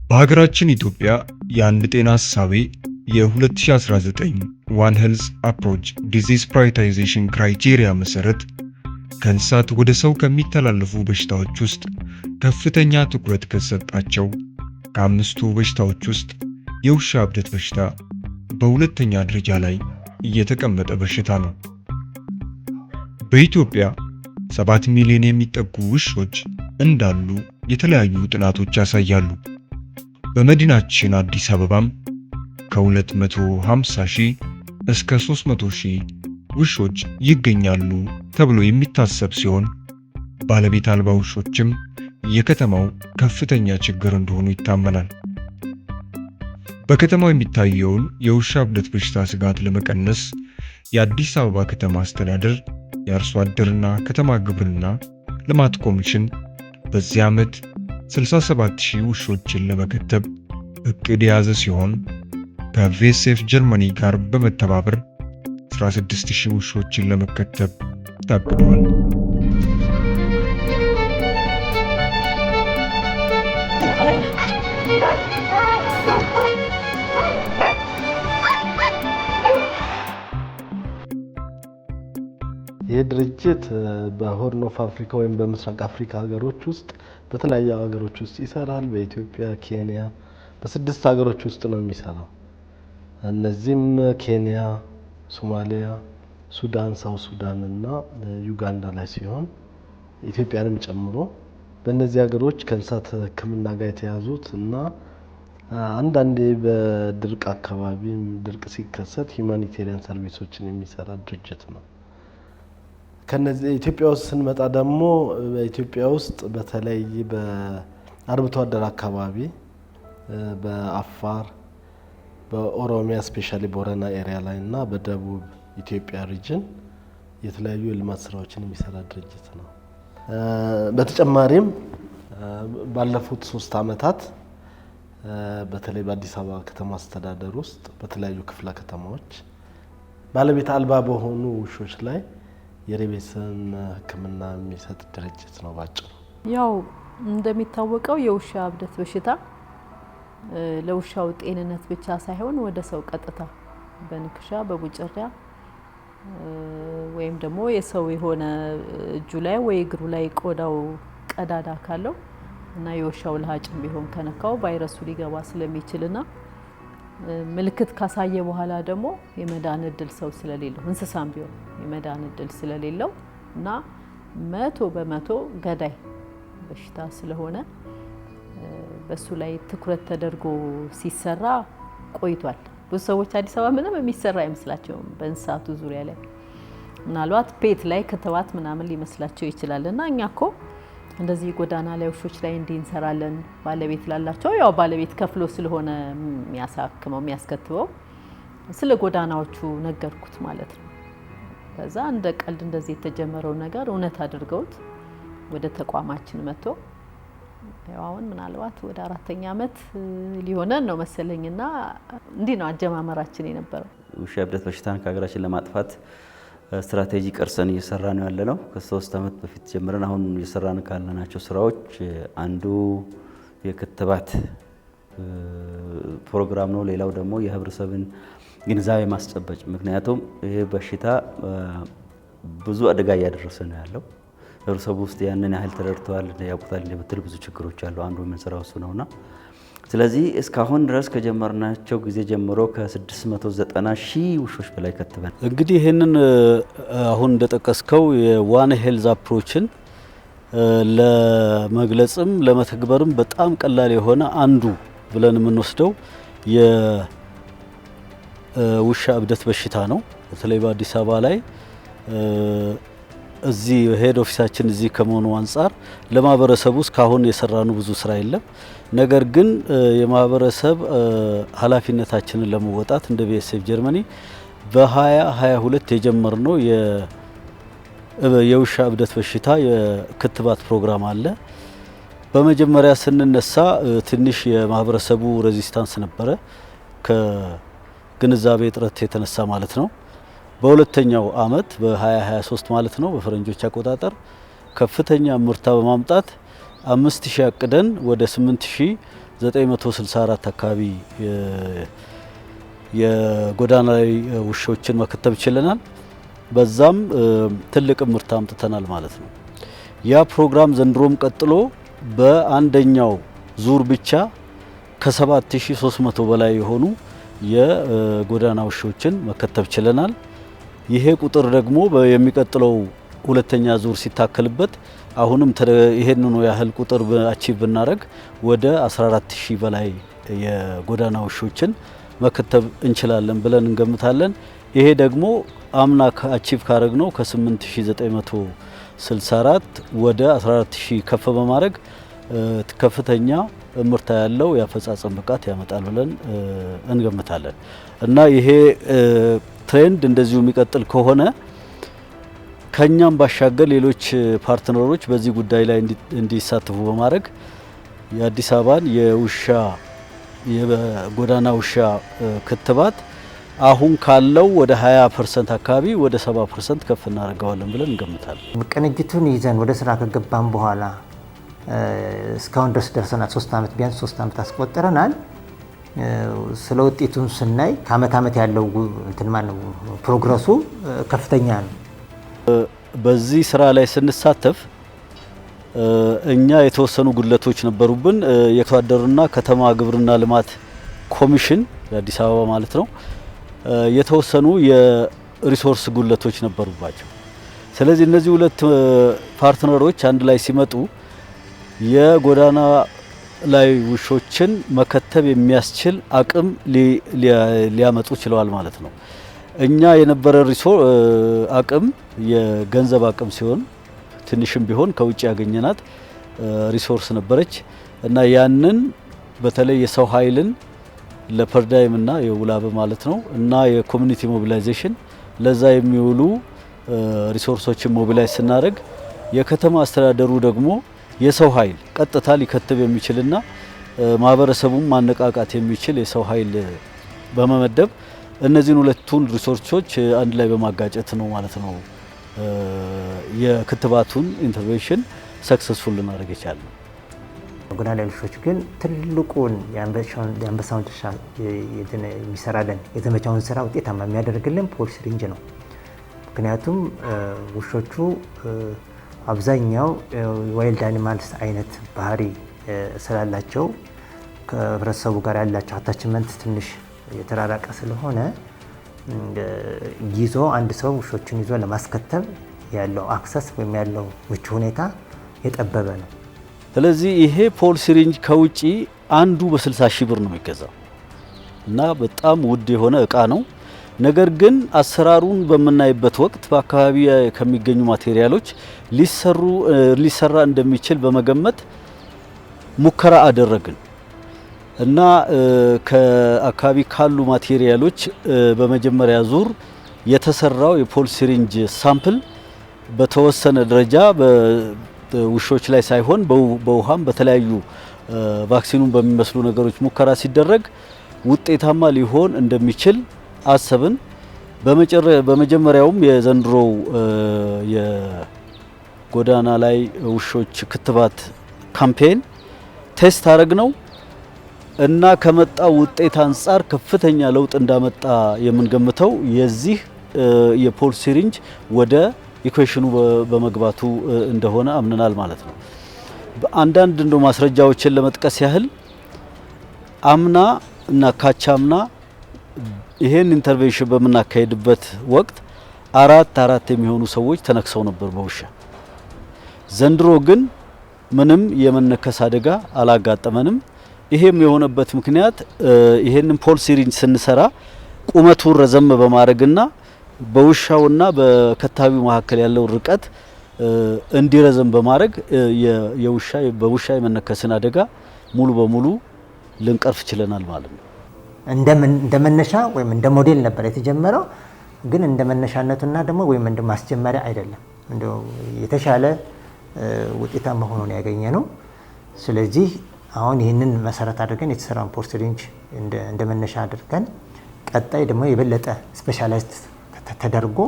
በሀገራችን ኢትዮጵያ የአንድ ጤና እሳቤ የ2019 One Health Approach Disease Prioritization Criteria መሰረት ከእንስሳት ወደ ሰው ከሚተላለፉ በሽታዎች ውስጥ ከፍተኛ ትኩረት ከተሰጣቸው ከአምስቱ በሽታዎች ውስጥ የውሻ እብደት በሽታ በሁለተኛ ደረጃ ላይ የተቀመጠ በሽታ ነው። በኢትዮጵያ 7 ሚሊዮን የሚጠጉ ውሾች እንዳሉ የተለያዩ ጥናቶች ያሳያሉ። በመዲናችን አዲስ አበባም ከ250 ሺህ እስከ 300 ሺህ ውሾች ይገኛሉ ተብሎ የሚታሰብ ሲሆን፣ ባለቤት አልባ ውሾችም የከተማው ከፍተኛ ችግር እንደሆኑ ይታመናል። በከተማው የሚታየውን የውሻ እብደት በሽታ ስጋት ለመቀነስ የአዲስ አበባ ከተማ አስተዳደር የአርሶ አደርና ከተማ ግብርና ልማት ኮሚሽን በዚህ ዓመት 67 ሺህ ውሾችን ለመከተብ እቅድ የያዘ ሲሆን፣ ከ WSF Germany ጋር በመተባበር 16 ሺህ ውሾችን ለመከተብ ታቅዷል። ይህ ድርጅት በ Horn of Africa ወይም በምስራቅ አፍሪካ ሀገሮች ውስጥ በተለያዩ ሀገሮች ውስጥ ይሰራል። በኢትዮጵያ፣ ኬንያ፣ በስድስት ሀገሮች ውስጥ ነው የሚሰራው። እነዚህም ኬንያ፣ ሶማሊያ፣ ሱዳን፣ South Sudan እና ዩጋንዳ ላይ ሲሆን፣ ኢትዮጵያንም ጨምሮ በእነዚህ ሀገሮች ከእንስሳት ሕክምና ጋር የተያዙት እና አንዳንዴ በድርቅ አካባቢ ድርቅ ሲከሰት humanitarian service ኦችን የሚሰራ ድርጅት ነው። ከነዚህ ኢትዮጵያ ውስጥ ስንመጣ ደግሞ በኢትዮጵያ ውስጥ በተለይ በአርብቶ አደር አካባቢ፣ በአፋር፣ በኦሮሚያ specially ቦረና area ላይ እና በደቡብ ኢትዮጵያ region የተለያዩ የልማት ስራዎችን የሚሰራ ድርጅት ነው። በተጨማሪም ባለፉት 3 ዓመታት በተለይ በአዲስ አበባ ከተማ አስተዳደር ውስጥ በተለያዩ ክፍለ ከተማዎች ባለቤት አልባ በሆኑ ውሾች ላይ የ rabies ን ሕክምና የሚሰጥ ድርጅት ነው ባጭሩ። ያው እንደሚታወቀው የውሻ እብደት በሽታ ለውሻው ጤንነት ብቻ ሳይሆን ወደ ሰው ቀጥታ በንክሻ፣ በቡጭሪያ ወይም ደግሞ የሰው የሆነ እጁ ላይ ወይ እግሩ ላይ ቆዳው ቀዳዳ ካለው እና የውሻው ለሀጭም ቢሆን ከነካው ቫይረሱ ሊገባ ስለሚችልና ምልክት ካሳየ በኋላ ደግሞ የመዳን እድል ሰው ስለሌለው፣ እንስሳም ቢሆን የመዳን እድል ስለሌለው እና 100% ገዳይ በሽታ ስለሆነ በሱ ላይ ትኩረት ተደርጎ ሲሰራ ቆይቷል። ብዙ ሰዎች አዲስ አበባ ምንም የሚሰራ አይመስላቸውም በእንስሳቱ ዙሪያ ላይ፣ ምናልባት pet ላይ ክትባት ምናምን ሊመስላቸው ይችላል። እና እኛ እኮ እንደዚህ ጎዳና ላይ ውሾች ላይ እንዲህ እንሰራለን። ባለቤት ላላቸው ያው ባለቤት ከፍሎ ስለሆነ የሚያሳክመው፣ የሚያስከትበው፣ ስለ ጎዳናዎቹ ነገርኩት ማለት ነው። ከዛ እንደ ቀልድ እንደዚህ የተጀመረው ነገር እውነት አድርገውት ወደ ተቋማችን መጥቶ ያው አሁን ምናልባት ወደ አራተኛ ዓመት ሊሆነን ነው መሰለኝና እንዲህ ነው አጀማመራችን የነበረው። ውሻ እብደት በሽታን ከሀገራችን ለማጥፋት ስትራቴጂ ቀርጸን እየሰራን ነው ያለነው። ከ3 ዓመት በፊት ጀምረን አሁን እየሰራን ካለናቸው ስራዎች አንዱ የክትባት ፕሮግራም ነው። ሌላው ደግሞ የህብረተሰብን ግንዛቤ ማስጨበጥ። ምክንያቱም ይህ በሽታ ብዙ አደጋ እያደረሰ ነው ያለው። ህብረተሰቡ ውስጥ ያንን ያህል ተረድተዋል፣ ያውቁታል እንደምትል ብዙ ችግሮች አሉ። አንዱ የምንሰራው እሱ ነውና፣ ስለዚህ እስካሁን ድረስ ከጀመርናቸው ጊዜ ጀምሮ ከ690 ሺህ ውሾች በላይ ከትበን እንግዲህ ይህንን አሁን እንደጠቀስከው የ One Health approach ን ለመግለጽም ለመተግበርም በጣም ቀላል የሆነ አንዱ ብለን የምንወስደው የውሻ እብደት በሽታ ነው። በተለይ በአዲስ አበባ ላይ እዚህ head office ኣችን እዚህ ከመሆኑ አንጻር ለማህበረሰቡ እስካሁን የሰራነው ብዙ ስራ የለም። ነገር ግን የማህበረሰብ ኃላፊነታችንን ለመወጣት እንደ WSF Germany በ2022 የጀመርነው የውሻ እብደት በሽታ የክትባት ፕሮግራም አለ። በመጀመሪያ ስንነሳ ትንሽ የማህበረሰቡ resistance ነበረ፣ ከግንዛቤ እጥረት የተነሳ ማለት ነው። በሁለተኛው አመት በ2023 ማለት ነው በፈረንጆች አቆጣጠር ከፍተኛ ምርታ በማምጣት 5000 አቅደን ወደ 8000 964 አካባቢ የጎዳና ላይ ውሾችን መከተብ ችለናል። በዛም ትልቅ ምርት አምጥተናል ማለት ነው። ያ ፕሮግራም ዘንድሮም ቀጥሎ በአንደኛው ዙር ብቻ ከ7300 በላይ የሆኑ የጎዳና ውሾችን መከተብ ችለናል። ይሄ ቁጥር ደግሞ የሚቀጥለው ሁለተኛ ዙር ሲታከልበት አሁንም ይሄንኑ ያህል ቁጥር achieve ብናደርግ ወደ 14000 በላይ የጎዳና ውሾችን መከተብ እንችላለን ብለን እንገምታለን። ይሄ ደግሞ አምና achieve ካረግነው ከ8964 ወደ 14000 ከፍ በማድረግ ከፍተኛ እምርታ ያለው የአፈጻጸም ብቃት ያመጣል ብለን እንገምታለን። እና ይሄ trend እንደዚሁ የሚቀጥል ከሆነ ከኛም ባሻገር ሌሎች partner ኦች በዚህ ጉዳይ ላይ እንዲሳተፉ በማድረግ የአዲስ አበባን የውሻ የጎዳና ውሻ ክትባት አሁን ካለው ወደ 20% አካባቢ ወደ 70% ከፍ እናደርገዋለን ብለን እንገምታለን። ቅንጅቱን ይዘን ወደ ስራ ከገባን በኋላ እስካሁን ድረስ ደርሰናል። 3 ዓመት ቢያንስ 3 ዓመት አስቆጥረናል። ስለ ውጤቱን ስናይ ከአመት አመት ያለው እንትን ማለት progress ኡ ከፍተኛ ነው። በዚህ ስራ ላይ ስንሳተፍ እኛ የተወሰኑ ጉድለቶች ነበሩብን። የአርሶ አደርና ከተማ ግብርና ልማት ኮሚሽን የአዲስ አበባ ማለት ነው የተወሰኑ የ resource ጉድለቶች ነበሩባቸው። ስለዚህ እነዚህ ሁለት partner ኦች አንድ ላይ ሲመጡ የጎዳና ላይ ውሾችን መከተብ የሚያስችል አቅም ሊያመጡ ችለዋል ማለት ነው። እኛ የነበረ አቅም የገንዘብ አቅም ሲሆን ትንሽም ቢሆን ከውጭ ያገኘናት resource ነበረች እና ያንን በተለይ የሰው ኃይልን ለ per diem እና የውላብ ማለት ነው እና የ community mobilization ለዛ የሚውሉ resource ኦችን mobilize ስናደርግ የከተማ አስተዳደሩ ደግሞ የሰው ኃይል ቀጥታ ሊከትብ የሚችልና ማህበረሰቡን ማነቃቃት የሚችል የሰው ኃይል በመመደብ እነዚህን ሁለቱን resource ኦች አንድ ላይ በማጋጨት ነው ማለት ነው የክትባቱን intervention successful ልናደርግ የቻልነው። ጎዳና ላይ ውሾች ግን ትልቁን የአንበሳውን ድርሻ የሚሰራልን የዘመቻውን ስራ ውጤታማ የሚያደርግልን pole syringe ነው። ምክንያቱም ውሾቹ አብዛኛው wild animals አይነት ባህሪ ስላላቸው ከህብረተሰቡ ጋር ያላቸው attachment ትንሽ የተራራቀ ስለሆነ ይዞ አንድ ሰው ውሾችን ይዞ ለማስከተብ ያለው access ወይም ያለው ምቹ ሁኔታ የጠበበ ነው። ስለዚህ ይሄ pole syringe ከውጪ አንዱ በ60 ሺህ ብር ነው የሚገዛው እና በጣም ውድ የሆነ እቃ ነው። ነገር ግን አሰራሩን በምናይበት ወቅት በአካባቢ ከሚገኙ material ኦች ሊሰራ እንደሚችል በመገመት ሙከራ አደረግን እና ከአካባቢ ካሉ material ኦች በመጀመሪያ ዙር የተሰራው የ pole syringe sample በተወሰነ ደረጃ በውሾች ላይ ሳይሆን በውሃም በተለያዩ vaccine ኑን በሚመስሉ ነገሮች ሙከራ ሲደረግ ውጤታማ ሊሆን እንደሚችል አሰብን። በመጀመሪያውም የዘንድሮው የጎዳና ላይ ውሾች ክትባት campaign test አደረግነው እና ከመጣው ውጤት አንፃር ከፍተኛ ለውጥ እንዳመጣ የምንገምተው የዚህ የ pole syringe ወደ equation ኑ በመግባቱ እንደሆነ አምነናል ማለት ነው። አንዳንድ እንደው ማስረጃዎችን ለመጥቀስ ያህል አምና እና ካቻምና ይሄን intervention በምናካሄድበት ወቅት አራት የሚሆኑ ሰዎች ተነክሰው ነበር በውሻ። ዘንድሮ ግን ምንም የመነከስ አደጋ አላጋጠመንም። ይሄም የሆነበት ምክንያት ይሄንን pole syringe ስንሰራ ቁመቱን ረዘም በማድረግና በውሻውና በከታቢው መካከል ያለው ርቀት እንዲረዘም በማድረግ የውሻ በውሻ የመነከስን አደጋ ሙሉ በሙሉ ልንቀርፍ ችለናል ማለት ነው። እንደመነሻ ወይም እንደ ሞዴል ነበር የተጀመረው፣ ግን እንደ መነሻነቱና ደግሞ ወይም እንደ ማስጀመሪያ አይደለም። እንደው የተሻለ ውጤታማ ሆኖ ነው ያገኘነው። ስለዚህ አሁን ይህንን መሰረት አድርገን የተሰራውን pole syringe እንደ መነሻ አድርገን ቀጣይ ደግሞ የበለጠ specialized ተደርጎ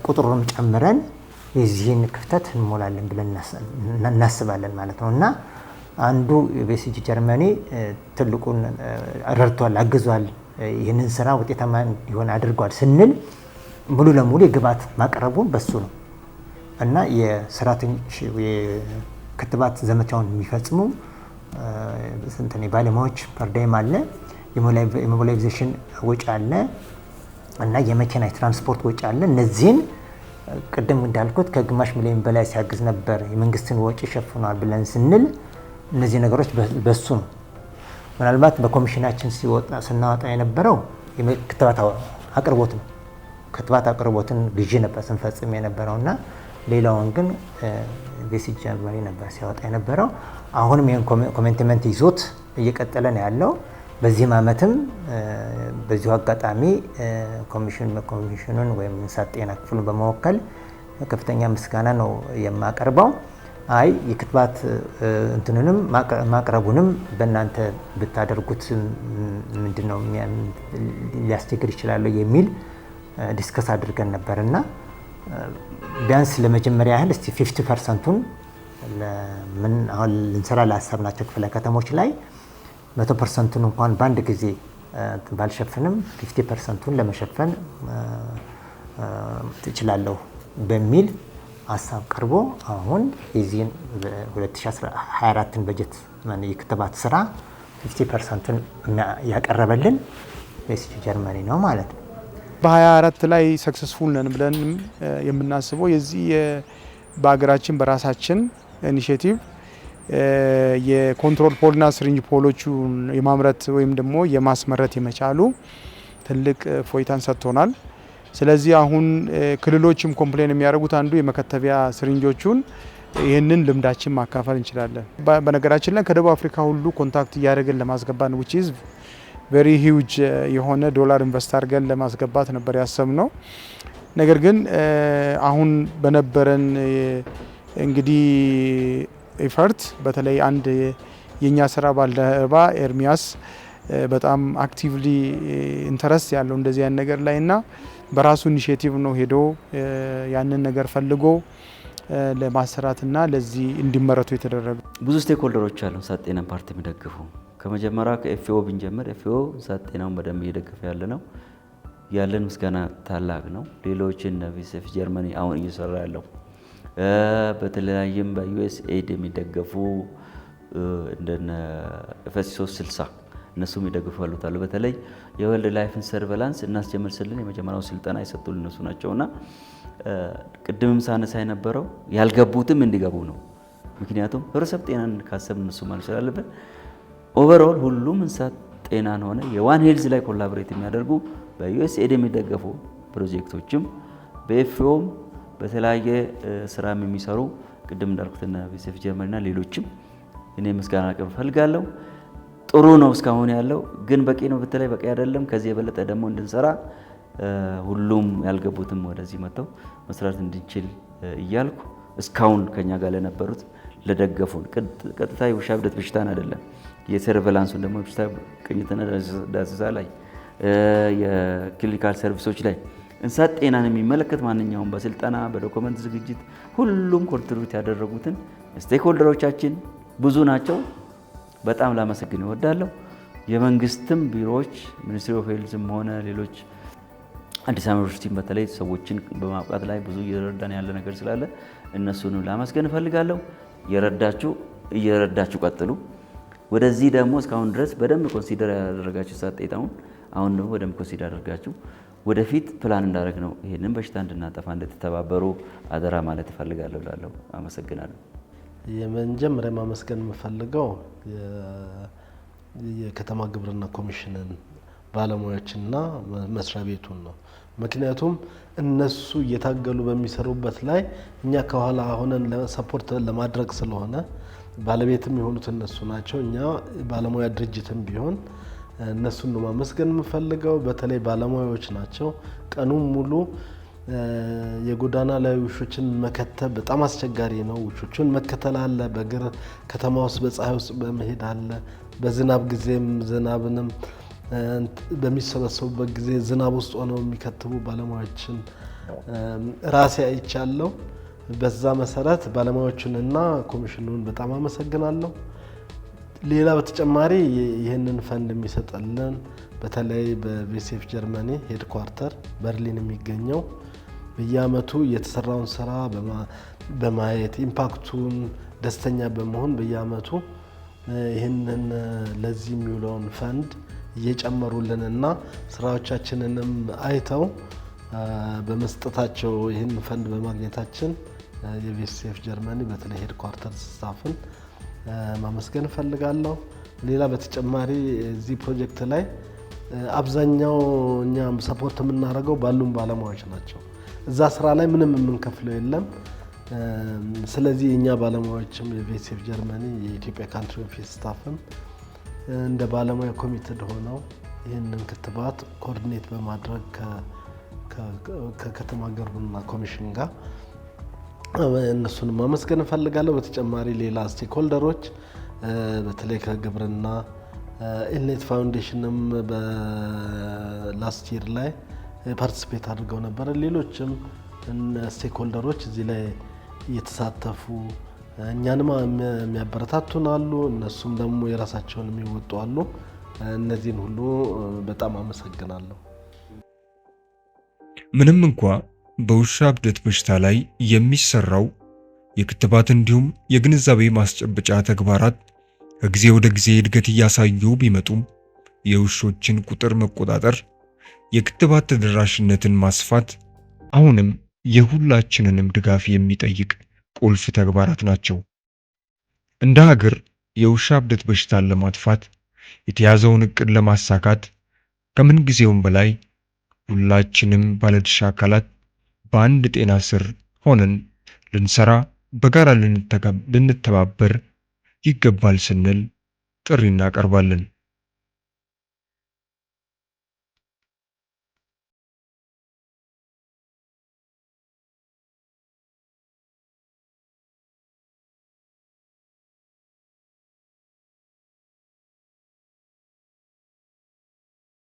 ቁጥሩንም ጨምረን የዚህን ክፍተት እንሞላለን ብለን እናስባለን ማለት ነው። እና አንዱ BSG Germany ትልቁን ረድቷል፣ አግዟል፣ ይህንን ስራ ውጤታማ እንዲሆን አድርጓል ስንል ሙሉ ለሙሉ የግብዓት ማቅረቡን በሱ ነው እና የሰራተኞች የክትባት ዘመቻውን የሚፈጽሙ እንትን ባለሙያዎች per diem አለ፣ የ mobilization ወጪ አለ እና የመኪና የትራንስፖርት ወጪ አለ። እነዚህን ቅድም እንዳልኩት ከግማሽ ሚሊዮን በላይ ሲያግዝ ነበር፣ የመንግስትን ወጪ ሸፍኗል ብለን ስንል እነዚህ ነገሮች በሱ ነው። ምናልባት በኮሚሽናችን ስናወጣ የነበረው ክትባት አቅርቦት ነው። ክትባት አቅርቦትን ግዢ ነበር ስንፈጽም የነበረው እና ሌላውን ግን BSG Germany ነበር ሲያወጣ የነበረው። አሁንም ይህን commitment ይዞት እየቀጠለ ነው ያለው። በዚህም ዓመትም በዚሁ አጋጣሚ ኮሚሽኑን ወይም እንስሳት ጤና ክፍሉን በመወከል ከፍተኛ ምስጋና ነው የማቀርበው። አይ፣ የክትባት እንትኑንም ማቅረቡንም በእናንተ ብታደርጉት ምንድን ነው ሊያስቸግር ይችላል የሚል discuss አድርገን ነበር እና ቢያንስ ለመጀመሪያ ያህል እስቲ 50%ቱን ምን አሁን ልንሰራ ላሰብናቸው ክፍለ ከተሞች ላይ 100%ቱን እንኳን በአንድ ጊዜ ባልሸፍንም 50%ቱን ለመሸፈን ትችላለሁ በሚል ሀሳብ ቀርቦ አሁን የዚህን 2024ን በጀት የክትባት ስራ 50%ቱን ያቀረበልን BSG Germany ነው ማለት ነው። በ24 ላይ successful ነን ብለን የምናስበው የዚህ በሀገራችን በራሳችን initiative የ control pole ና syringe pole ኦቹን የማምረት ወይም ደግሞ የማስመረት የመቻሉ ትልቅ እፎይታን ሰጥቶናል። ስለዚህ አሁን ክልሎችም complain የሚያደርጉት አንዱ የመከተቢያ syringe ኦቹን ይህንን ልምዳችን ማካፈል እንችላለን። በነገራችን ላይ ከደቡብ አፍሪካ ሁሉ contact እያደረግን ለማስገባት፣ which is very huge የሆነ ዶላር invest አድርገን ለማስገባት ነበር ያሰብነው። ነገር ግን አሁን በነበረን እንግዲህ effort በተለይ አንድ የኛ ስራ ባልደረባ ኤርሚያስ በጣም actively interest ያለው እንደዚህ ያን ነገር ላይ እና በራሱ initiative ነው ሄዶ ያንን ነገር ፈልጎ ለማሰራትና ለዚህ እንዲመረቱ የተደረገው። ብዙ stakeholder ኦች አሉ እንስሳት ጤናን ፓርቲ የሚደግፉ። ከመጀመሪያ ከ FAO ብንጀምር FAO እንስሳት ጤናውን በደንብ እየደገፈ ያለ ነው። ያለን ምስጋና ታላቅ ነው። ሌሎች እነ WSF Germany አሁን እየሰራ ያለው፣ በተለያይም በዩኤስ ኤድ የሚደገፉ እንደነ FSC 360 እነሱም ይደግፉ ያሉት አሉ። በተለይ የ wildlife ን surveillance እናስጀምር ስልን የመጀመሪያው ስልጠና የሰጡልን እነሱ ናቸውና ቅድምም ሳነሳ የነበረው ያልገቡትም እንዲገቡ ነው። ምክንያቱም ህብረተሰብ ጤናን ካሰብን እነሱ ማለት ስላለብን overall ሁሉም እንስሳት ጤናን ሆነ የ One Health ላይ collaborate የሚያደርጉ በዩኤስኤድ የሚደገፉ ፕሮጀክቶችም በ FAO ም በተለያየ ስራም የሚሰሩ ቅድም እንዳልኩት እነ WSF Germany ና ሌሎችም እኔ ምስጋና አቅርብ እፈልጋለሁ። ጥሩ ነው እስካሁን ያለው፣ ግን በቂ ነው ብትለኝ በቂ አይደለም። ከዚህ የበለጠ ደግሞ እንድንሰራ ሁሉም ያልገቡትም ወደዚህ መጥተው መስራት እንድንችል እያልኩ እስካሁን ከኛ ጋር ለነበሩት፣ ለደገፉን፣ ቀጥታ የውሻ እብደት በሽታን አይደለም፣ የ surveillance ኡን ደግሞ በሽታ ቅኝትና ዳሰሳ ላይ፣ የ clinical service ኦች ላይ፣ እንስሳት ጤናን የሚመለከት ማንኛውም በስልጠና፣ በ document ዝግጅት ሁሉም contribute ያደረጉትን stakeholder ኦቻችን ብዙ ናቸው። በጣም ላመሰግን እወዳለሁ። የመንግስትም ቢሮዎች Ministry of Health ም ሆነ ሌሎች፣ አዲስ አበባ ዩኒቨርሲቲም በተለይ ሰዎችን በማብቃት ላይ ብዙ እየረዳን ያለ ነገር ስላለ እነሱንም ላመስገን እፈልጋለሁ። የረዳችሁ እየረዳችሁ ቀጥሉ። ወደዚህ ደግሞ እስካሁን ድረስ በደንብ consider ያደረጋችሁ እንስሳት ጤናውን አሁን ደግሞ በደንብ consider አድርጋችሁ ወደፊት ፕላን እንዳደረግ ነው ይሄንን በሽታ እንድናጠፋ እንድትተባበሩ አደራ ማለት እፈልጋለሁ እላለሁ። አመሰግናለሁ። የመጀመሪያ ማመስገን የምፈልገው የከተማ ግብርና ኮሚሽንን ባለሙያዎችና መስሪያ ቤቱን ነው። ምክንያቱም እነሱ እየታገሉ በሚሰሩበት ላይ እኛ ከኋላ ሆነን support ለማድረግ ስለሆነ ባለቤትም የሆኑት እነሱ ናቸው። እኛ ባለሙያ ድርጅትም ቢሆን እነሱን ነው ማመስገን የምፈልገው። በተለይ ባለሙያዎች ናቸው። ቀኑን ሙሉ የጎዳና ላይ ውሾችን መከተብ በጣም አስቸጋሪ ነው። ውሾቹን መከተል አለ፣ በእግር ከተማ ውስጥ በፀሐይ ውስጥ በመሄድ አለ፣ በዝናብ ጊዜም ዝናብንም በሚሰበሰቡበት ጊዜ ዝናብ ውስጥ ሆነው የሚከትቡ ባለሙያዎችን ራሴ አይቻለሁ። በዛ መሰረት ባለሙያዎቹንና ኮሚሽኑን በጣም አመሰግናለሁ። ሌላ በተጨማሪ ይህንን ፈንድ የሚሰጥልን በተለይ በ WSF Germany headquarter በርሊን የሚገኘው በየአመቱ የተሰራውን ስራ በማየት impact ኡን ደስተኛ በመሆን በየአመቱ ይህንን ለዚህ የሚውለውን ፈንድ እየጨመሩልንና ስራዎቻችንንም አይተው በመስጠታቸው ይህን ፈንድ በማግኘታችን የ WSF Germany በተለይ headquarter staff ን ማመስገን እፈልጋለሁ። ሌላ በተጨማሪ እዚህ ፕሮጀክት ላይ አብዛኛው እኛ support የምናደርገው ባሉን ባለሙያዎች ናቸው። እዛ ስራ ላይ ምንም የምንከፍለው የለም። ስለዚህ የእኛ ባለሙያዎችም የ WSF Germany የኢትዮጵያ country office staff ም እንደ ባለሙያ committed ሆነው ይህንን ክትባት coordinate በማድረግ ከከተማ ግብርና ኮሚሽን ጋር እነሱንም ማመስገን እፈልጋለሁ። በተጨማሪ ሌላ stakeholder ኦች በተለይ ከግብርና ELNET Foundation ም በ last year ላይ participate አድርገው ነበረ። ሌሎችም stakeholder ኦች እዚህ ላይ እየተሳተፉ እኛንም የሚያበረታቱን አሉ፣ እነሱም ደግሞ የራሳቸውን የሚወጡ አሉ። እነዚህን ሁሉ በጣም አመሰግናለሁ። ምንም እንኳ በውሻ እብደት በሽታ ላይ የሚሰራው የክትባት እንዲሁም የግንዛቤ ማስጨበጫ ተግባራት ከጊዜ ወደ ጊዜ እድገት እያሳዩ ቢመጡም የውሾችን ቁጥር መቆጣጠር፣ የክትባት ተደራሽነትን ማስፋት አሁንም የሁላችንንም ድጋፍ የሚጠይቅ ቁልፍ ተግባራት ናቸው። እንደ ሀገር የውሻ እብደት በሽታን ለማጥፋት የተያዘውን እቅድ ለማሳካት ከምን ጊዜውም በላይ ሁላችንም ባለድርሻ አካላት በአንድ ጤና ስር ሆነን ልንሰራ፣ በጋራ ልንተባበር ይገባል ስንል ጥሪ እናቀርባለን።